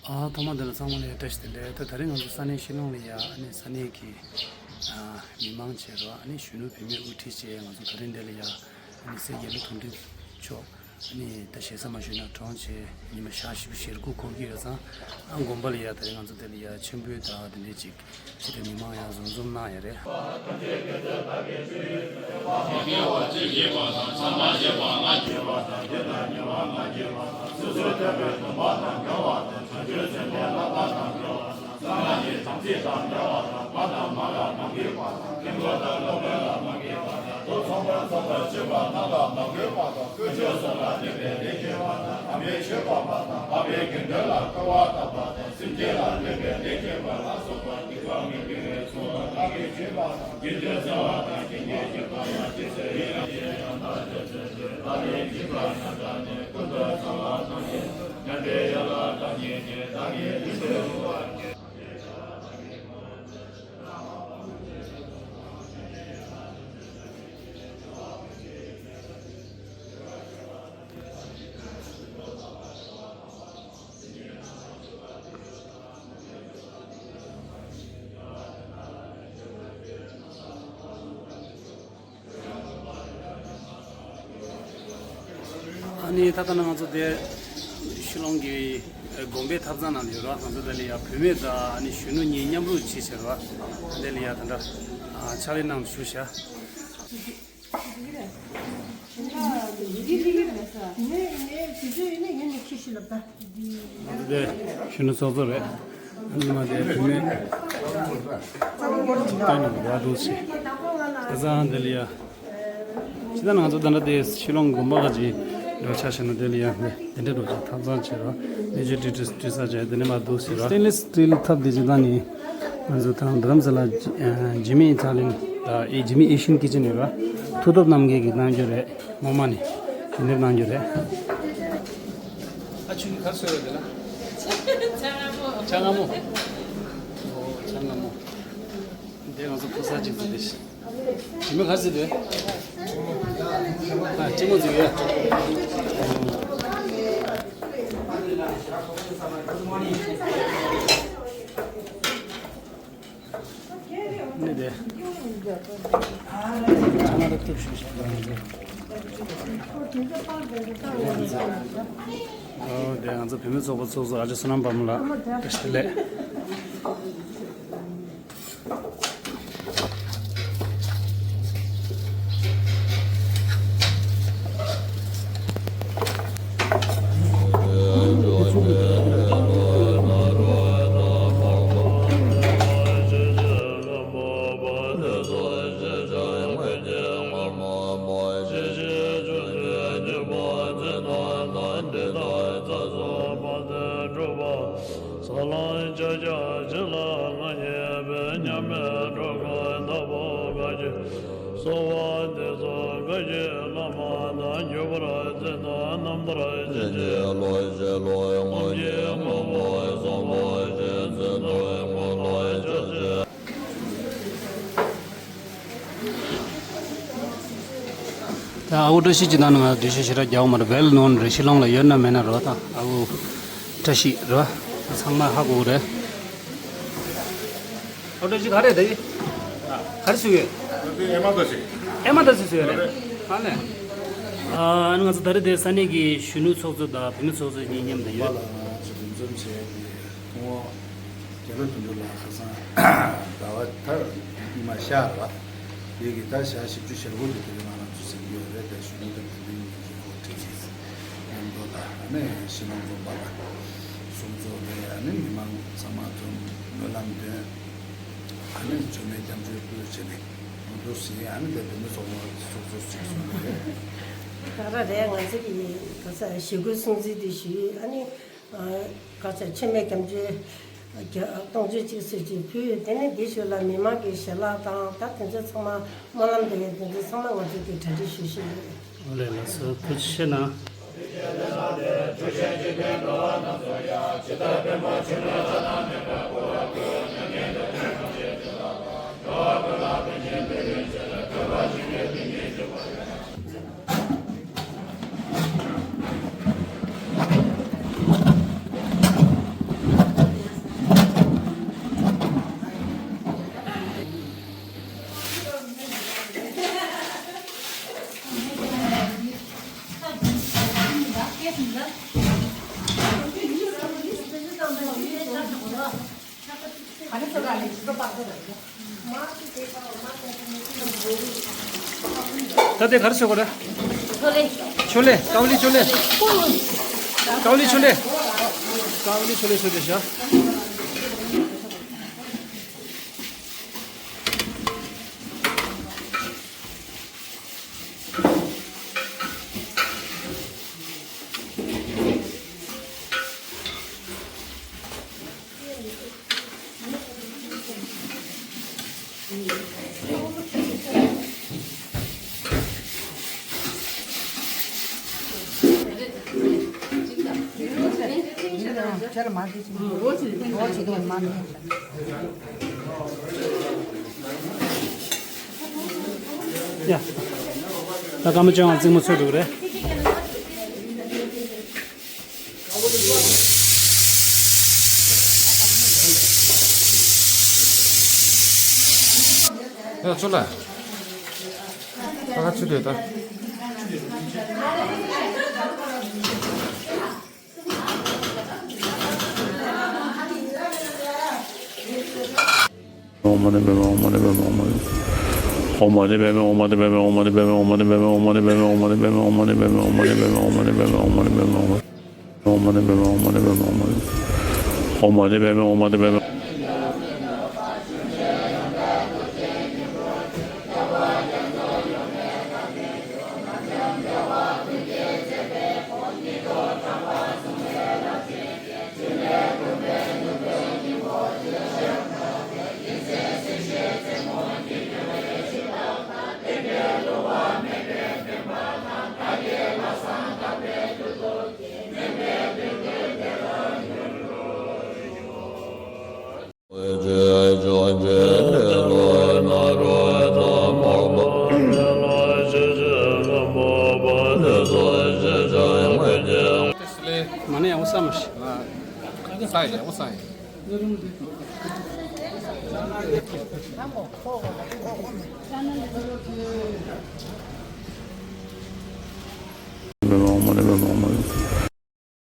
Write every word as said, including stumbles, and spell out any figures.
ཨ། ཐོག་མ་འདི་ལ་ཚང་མ་ལ་ཡ་བཀྲ་ཤིས་བདེ་ལེགས། ད་ད་རེས་ང་ཚོ་ས་གནས་ཤི་ལོང་ལ་ཡ་ཨ་ནི་ས་གནས་ཀྱི་ཨ་མི་མང་བྱས་རོགས། ཨ་ནི་གཞོན་ནུ་བུད་མེད་དབུ་ཁྲིད་བཅས་ང་ཚོ་ད་རེས་འདི་ལ་ཡ་ཨ་ནི་སེར་སྐྱ་ཀླུ་དོན་གྲུབ་མཆོག་ཨ་ནི་ད་ཞེ་ས་མ་ཞུས་ན་གྲོངས་བྱས་ཉི་མ་ཞག་བཞི་བཅུ་ཞེ་དགུ་འཁོར་གྱི་ཡོད་ཙང་། ཨ། དགོན་པ་ལ་ཡ་ད་རེས་ང་ཚོ་འདི་ལ་ཡ་མཆོད་འབུལ་དང་དེ་འདྲས་ཅིག་ཕྱི་དྲོ་མི་མང་ཡང་འཛོམས་འཛོམས་གནང་ཡ་རེད། ཨ་ནི་ད་ལྟ་ན་ང་ཚོ་དེ་ཤི་ལོང་གི་དགོན་པའི་ཐབ་ཚང་ནང་ལ་ཡོད་ར། ང་ཚོ་དེ་ལ་ཡ་བུད་མེད་དང་ཨ་ནི་གཞོན་ནུ་གཉིས་མཉམ་རུབ་བྱས་བྱས་ར། དེ་ལ་ཡ་ད་ལྟ་ཕྱག་ལས་གནང་བཞུགས་ཤག་དེ་གཞོན་ནུ་ཚོགས་གཙོ་རེད། ཨ་ནི་མ་དེ་བུད་མེད་ད་ནི་བ་འདུག་ཅེས། ད་ཚང་དེ་ལ་ཡ། ཅི་ད་ང་ཚོ་ད་ལྟ་དེ་ཤི་ལོང་དགོན་པ་ག་ཅིག་འགྲོ་ཆ་ཤེས་ན་དེ་ལ་ཡ་དེ་འདྲ་འགྲོ་ཆ་ཐབ་ཚང་བྱེད་རོགས། གནས་ཆུ་ཏི་ཏི་ཏི་ས་བྱས་དེ་ནས་མ་འདུག་ཟེར་རོགས། སྟེན་ལེ་སི་སི་ཊིལ་ཐབ་དེ་ཅི་ད་ནི། ང་ཚོ་དང་རྡ་རམ་ས་ལ་ཇི་ཇི་མི་ཨི་ཊ་ལི་ཡན་དང་ཨེ་ཇི་མི་ཨེ་ཤི་ཡན་ཀི་ཅན་ཡོད་ར། མཐུ་སྟོབས་རྣམ་རྒྱལ་གྱིས་གནང་རྒྱུ་རེད། ངོ་མ་ནི་དེ་འདྲ་གནང་རྒྱུ་རེད། ཨ་ཆུ་ག་སོ་ཡོད་དེ་ལ། ཆ་ང་མོ། ཆ་ང་མོ། ཨོ་ཆ་ང་མོ། འདི་ང་ཚོ་ཕོ་གསར་ཅིག་ཚོ་དེ་ཞིག་ཞི་མི་ག་ཚོད་དེ། ཨ་ལྕི་མོ་ཚོ་ཡོད། ནི་དེ། ཚང་མ་ལ་ཐུགས་ཞུ་ཞིག་གནང་རྒྱུ། ཨོ་དེ་ང་ཚོ་བུད་མེད་ཚོགས་པ་ཚོགས་གཙོ་ཨ་ཅག་བསོད་ནམས་དཔལ་མོ་ལགས་བཀྲ་ཤིས་བདེ་ལེགས། ས་ལམ་ཕྱག་རྒྱ་བྱིན་རླབས་ལྔ་ཡི་བོད་མཉམ་མེད་སྒྲོལ་དཀར་ནག་པོ་དགའ་བཞི། གསོལ་བ་འདེབས་སོ་དགའ་བཞིའི་བླ་མ་དང་། བརྒྱུད་པར་མཛད་དང་རྣམ་ཐར་ཞིང་གི་བློ་ཞེས་བློའི་དངོས་ཀྱི་དངོས་པོ་བཟང་པོ་ཞེས་མཚན་ཐོགས་དངོས་ལ་ཕྱག་བྱེད། ད་ཨ་ཁུ་བཀྲ་ཤིས་ཀྱི་ནང་ནས་ང་འདུས་ཤོག་ཞེ་དྲག་རྒྱག་མ་རེད། ཝེལ་ནོན་རེད། ཤི་ལོང་ལ་ཡོད་ན་མེད་ན་རོ། ད་ཨ་ཁུ་བཀྲ་ཤིས་རོ། ཚང་མ་ཧ་གོ་རེད། ཨ་ཁུ་བཀྲ་ཤིས་ག་རེད་དེ། ག་རེ་ཞུ་གི། ཨེ་མ་ད་ཞིག་ཨེ་མ་ད་ཞིག་ཞུ་ཡ་རེད། ཨ་ལས། ཨ་ནི་ང་ཚོ་ད་རེས་དེ་ས་གནས་ཀྱི་གཞོན་ནུ་ཚོགས་གཙོ་དང་བུད་མེད་ཚོགས་གཙོ་གཉིས་མཉམ་དུ་ཡོད། ཐུང་བོ། རྒྱ་ལོ་དོན་གྲུབ་ལགས་ཁ་སང་ཟླ་བ་ཐར་ཉི་མ་ཤར་བ། དེ་གི་ད་ཞག་བཞི་བཅུ་ཞེ་དགུ་དེ་དེ་རིང་ང་རང་ཚོ་ཟིན་གྱི་ཡོད་རེད། དེ་གཞོན་ནུ་དང་བུད་མེད་གཉིས་ཀྱི་ཚོགས་ཁྲིད་ཀྱིས་མཉམ་དུ་ལ་ཨ་ནི་ཤི་ལོང་འཛོམས་པ་ལ་གསུང་ཚོགས་ལས་ཨ་ནི་མི་མང་ཚང་མ་འཛོམས་སྨོན་ལམ་འདོན། ཨ་ནི་མཆོད་མེ་སྐྱབས་འཇུག་ཕུལ་བྱས་ནས་འོ་འདུག་ཟིན། ཨ་ནི་དེ་བུད་མེད་ཚོགས་པ་ཚོགས་གཙོ་ཞིག་གསུངས་པ་རེད། ད་ར་རེད། ང་ཚོ་གི་ག་ས་ཞི་རྒོལ་སྲུང་བརྩི་དེ་ཞུས། ཨ་ནི། ག་ཚོད་མཆོད་མེ་སྐྱབས་འཇུག་གཏོང་ཆོས་གཅིག་སྲོལ་གཅིག་ཕུལ། དེ་ནས་དེའི་ཞོར་ལ་མི་མང་གི་ཞལ་ལག་དང་ད་དེ་ཚོ་ཚང་མ་སྨོན་ལམ་དེ་དེ་ཚོ་ཚང་མ་ང་ཚོས་དེ་གྲ་སྒྲིག་ཞུ་བཞིན་ཡོད། ཨོ་ལེ་ལགས་སོ། ཐུགས་རྗེ་ཆེ་གནང་། ད་དེ་ག་རེ་བཟོ་དགོས་རེད། ཆོ་ལེ། ཆོ་ལེ། ཀའོ་ལི་ཆོ་ལེ། ཀའོ་ལི་ཆོ་ལེ། ཀའོ་ལི་ཆོ་ལེ་བཟོ་དེ་བཞག་ཡ། ད་སྐར་མ་བཅོ་ལྔ་རྩེད་མོ་ཚོགས་འགྲོ་གི་རེད། ཡ་ཚུར་ལ། ད་ག་ཚུར་སྡོད་ད། མ་ཎི་ཡག་པོ་བསགས་མ་ཤེས། ས་ཡག་པོ་བསགས་ཡིན།